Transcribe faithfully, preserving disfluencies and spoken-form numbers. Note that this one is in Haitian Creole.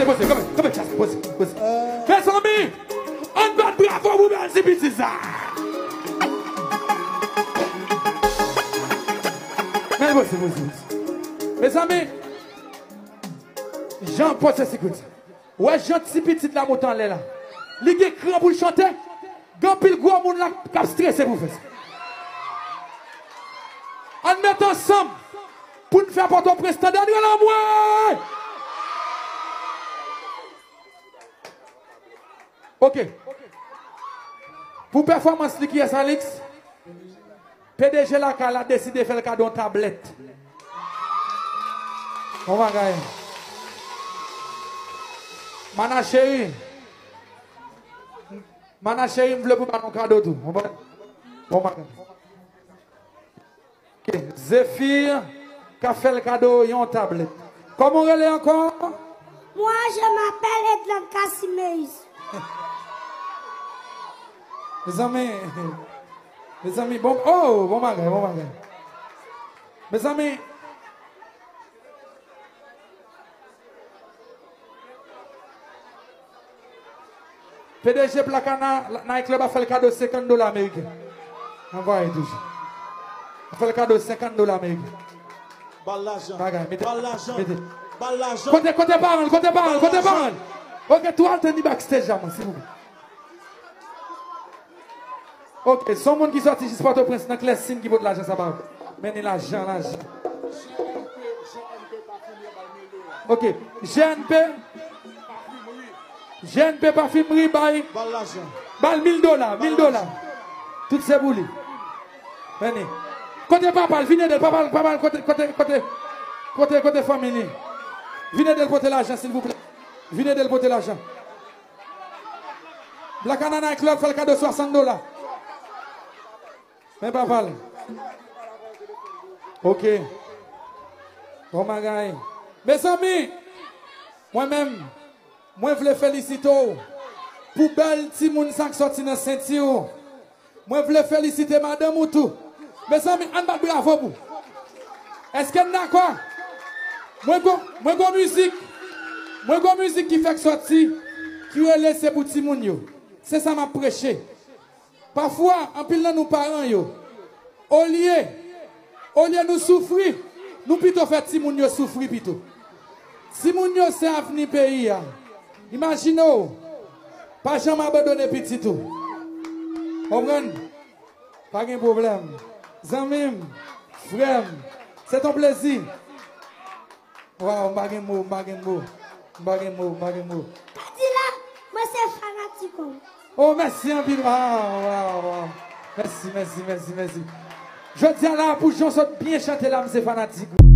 Poze, kanpe, kanpe, chas, poze, poze. Mezanmi, ann bat bravo pou bèl ti pitit sa. Men poze, poze, poze. Mezanmi, jan poze sikret sa. Ou wè jan ti pitit la monte anlè la. Li gen kran pou l chante. Gen anpil gwo moun la k ap strese pou fè sa. Ann met ansanm pou n fè Pòtoprens tande, ann rele anmwe! Ok. Pou pèfòmans li, kiyès, Alix? P D G lakay la deside fè l kado yon tablèt. Bon bagay. Mana cheri. Mana cheri, m vle pou ba nou kado tou. Bon bagay. Bon bagay. Ok. Zéphir ka fè l kado yon tablèt. Kòman w rele ankò? Moi, je m'appelle Edland Casimir. Mezanmi, mezanmi, bon, oh, bon bagay, bon bagay. Mezanmi, P D G Plakana Night Club ap fè l kado senkant dola ameriken. Anvoye toujou. Ap fè l kado senkant dola ameriken. Ba l lajan. Bagay, mete. Ba l lajan. Mete. Ba l lajan. Kote, kote paran l, kote paran l, kote paran l. Ok, tou al tann li backstage la, mwen, silvouplè. Ok, se yon moun ki sòti jis Pòtoprens nan Klèsin ki pot lajan sa ba ou. Men ni lajan, lajan. Ok, G N P, G N P Parfumerie bay, ba l lajan. Ba l mil dola, mil dola. Tout se pou li. Men ni. Kote papa l, vin ede l, papa l, papa l, kote, kote, kote, kote, kote fanmi li. Vin ede l pote lajan, silvouplè. Vin ede l pote lajan. Black Anana Club fè l kado swasant dola. Men papa l. Ok. Bon bagay. Mezanmi, mwen menm, mwen vle felisite w pou bèl timoun sa k sòti nan senti w. Mwen vle felisite madanm ou tou. Mezanmi, ann bat bravo pou. Èske n dakò? Mwen gon, mwen gon mizik. Mwen gon mizik ki fèk sòti, ki rele Se pou timoun yo. Se sa m ap preche. Pafwa, anpil nan nou paran yo, olye, olye nou soufri, nou pito fè timoun yo soufri pito. Timoun yo se avni peyi a. Imajine w, pa janm abandone pitit ou. Konprann? Pa gen pwoblèm. Zanmi m, frè m, se ton plezi. Waw, m pa gen mo, m pa gen mo. M pa gen mo, m pa gen mo. Kadilak, mwen se fanatik ou. Oh, mèsi anpil. Waw, waw, waw. Mèsi, mèsi, mèsi, mèsi. Jodi a la, pou jan w sot byen chante la, m se fanatik ou.